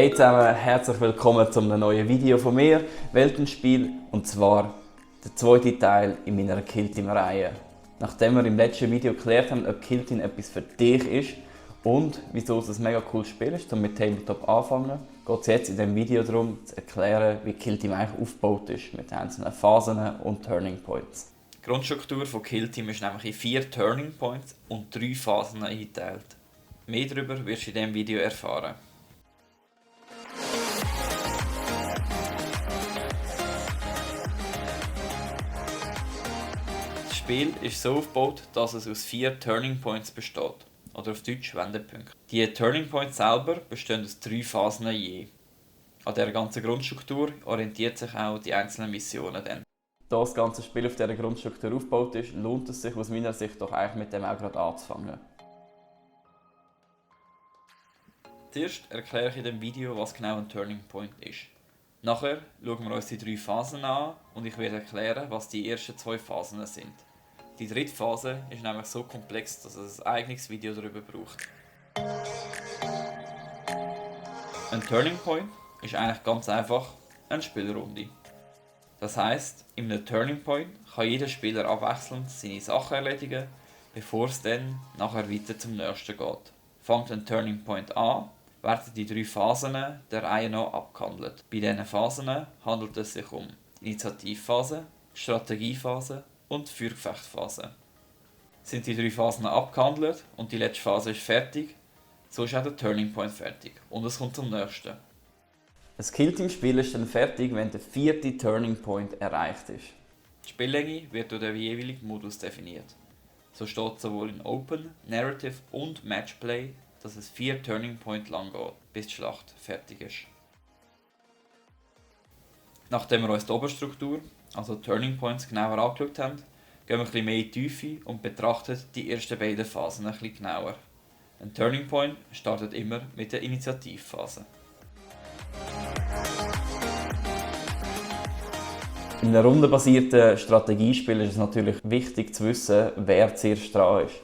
Hey zusammen, herzlich willkommen zu einem neuen Video von mir, Weltenspiel, und zwar der zweite Teil in meiner Kill-Team-Reihe. Nachdem wir im letzten Video geklärt haben, ob Kill-Team etwas für dich ist und wieso es ein mega cooles Spiel ist, um mit Tabletop anfangen, geht es jetzt in diesem Video darum, zu erklären, wie Kill-Team eigentlich aufgebaut ist, mit einzelnen Phasen und Turning Points. Die Grundstruktur von Kill-Team ist nämlich in 4 Turning Points und 3 Phasen eingeteilt. Mehr darüber wirst du in diesem Video erfahren. Das Spiel ist so aufgebaut, dass es aus 4 Turning Points besteht, oder auf Deutsch Wendepunkte. Die Turning Points selber bestehen aus 3 Phasen je. An dieser ganzen Grundstruktur orientiert sich auch die einzelnen Missionen dann. Da das ganze Spiel auf dieser Grundstruktur aufgebaut ist, lohnt es sich aus meiner Sicht doch eigentlich mit dem auch gerade anzufangen. Zuerst erkläre ich in dem Video, was genau ein Turning Point ist. Nachher schauen wir uns die 3 Phasen an und ich werde erklären, was die ersten 2 Phasen sind. Die dritte Phase ist nämlich so komplex, dass es ein eigenes Video darüber braucht. Ein Turning Point ist eigentlich ganz einfach eine Spielrunde. Das heisst, in einem Turning Point kann jeder Spieler abwechselnd seine Sachen erledigen, bevor es dann nachher weiter zum nächsten geht. Fängt ein Turning Point an, werden die 3 Phasen der Reihe nach abgehandelt. Bei diesen Phasen handelt es sich um die Initiativphase, die Strategiephase und die Fürgefechtphase. Sind die 3 Phasen abgehandelt und die letzte Phase ist fertig, so ist auch der Turning Point fertig und es kommt zum nächsten. Ein Kill-Team-Spiel ist dann fertig, wenn der 4. Turning Point erreicht ist. Die Spiellänge wird durch den jeweiligen Modus definiert. So steht sowohl in Open, Narrative und Matchplay, dass es 4 Turning Point lang geht, bis die Schlacht fertig ist. Nachdem wir uns die Oberstruktur, also Turning Points, genauer angeschaut haben, gehen wir ein bisschen mehr in die Tiefe und betrachten die ersten beiden Phasen ein bisschen genauer. Ein Turning Point startet immer mit der Initiativphase. In einem rundenbasierten Strategiespiel ist es natürlich wichtig zu wissen, wer zuerst dran ist.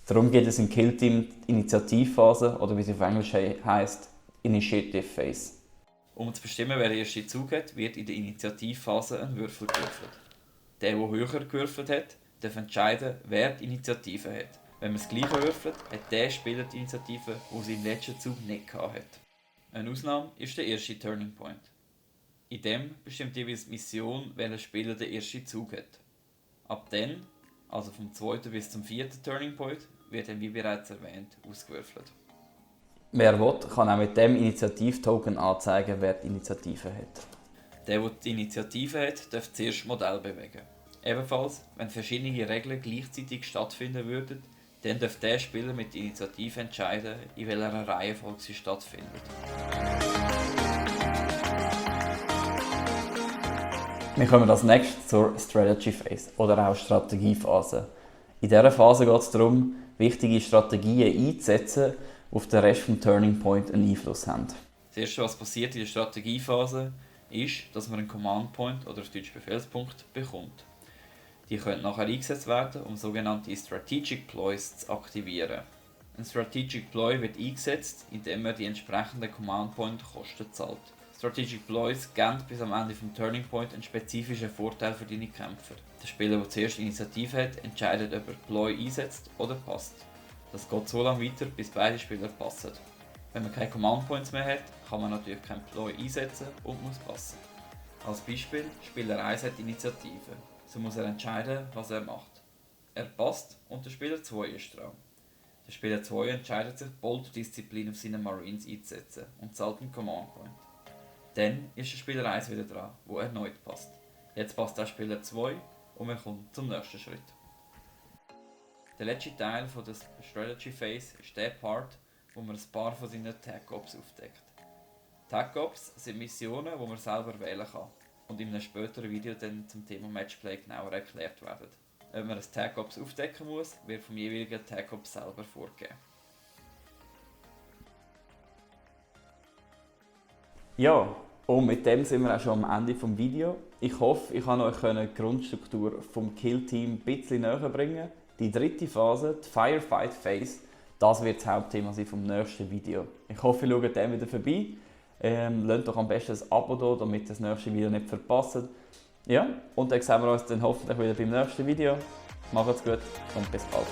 Darum gibt es im Kill-Team die Initiativphase, oder wie sie auf Englisch heisst, Initiative Phase. Um zu bestimmen, wer den ersten Zug hat, wird in der Initiativphase ein Würfel gewürfelt. Der höher gewürfelt hat, darf entscheiden, wer die Initiative hat. Wenn man das Gleiche würfelt, hat der Spieler die Initiative, die sie im letzten Zug nicht hatte. Eine Ausnahme ist der erste Turning Point. In dem bestimmt jeweils die Mission, welcher Spieler den ersten Zug hat. Ab dann, also vom 2. bis zum 4. Turning Point, wird dann, wie bereits erwähnt, ausgewürfelt. Wer will, kann auch mit dem Initiativtoken anzeigen, wer die Initiative hat. Der die Initiative hat, darf zuerst Modell bewegen. Ebenfalls, wenn verschiedene Regeln gleichzeitig stattfinden würden, dann darf der Spieler mit der Initiative entscheiden, in welcher Reihenfolge sie stattfindet. Wir kommen als nächstes zur Strategy Phase oder auch Strategiephase. In dieser Phase geht es darum, wichtige Strategien einzusetzen, die auf den Rest des Turning Point einen Einfluss haben. Das erste, was passiert in der Strategiephase, ist, dass man einen Command Point oder auf Deutsch Befehlspunkt bekommt. Die können nachher eingesetzt werden, um sogenannte Strategic Ploys zu aktivieren. Ein Strategic Ploy wird eingesetzt, indem er die entsprechenden Command Point Kosten zahlt. Strategic Ploys geben bis am Ende des Turning Point einen spezifischen Vorteil für deine Kämpfer. Der Spieler, der zuerst Initiative hat, entscheidet, ob er Ploy einsetzt oder passt. Das geht so lange weiter, bis beide Spieler passen. Wenn man keine Command Points mehr hat, kann man natürlich kein Ploy einsetzen und muss passen. Als Beispiel, Spieler 1 hat Initiative. So muss er entscheiden, was er macht. Er passt und der Spieler 2 ist dran. Der Spieler 2 entscheidet sich, Bolt-Disziplin auf seine Marines einzusetzen und zahlt einen Command Point. Dann ist der Spieler 1 wieder dran, wo erneut passt. Jetzt passt der Spieler 2 und wir kommen zum nächsten Schritt. Der letzte Teil der Strategy Phase ist der Part, wo man ein paar von seinen Tag Ops aufdeckt. Tag Ops sind Missionen, die man selber wählen kann und in einem späteren Video dann zum Thema Matchplay genauer erklärt werden. Ob man ein Tag Ops aufdecken muss, wird vom jeweiligen Tag Ops selber vorgegeben. Ja, und mit dem sind wir auch schon am Ende des Videos. Ich hoffe, ich kann euch die Grundstruktur vom Kill-Team ein bisschen näher bringen. Die dritte Phase, die Firefight Phase, das wird das Hauptthema sein vom nächsten Video. Ich hoffe, ihr schaut dann wieder vorbei. Lasst doch am besten ein Abo da, damit ihr das nächste Video nicht verpasst. Ja, und dann sehen wir uns dann hoffentlich wieder beim nächsten Video. Macht's gut und bis bald.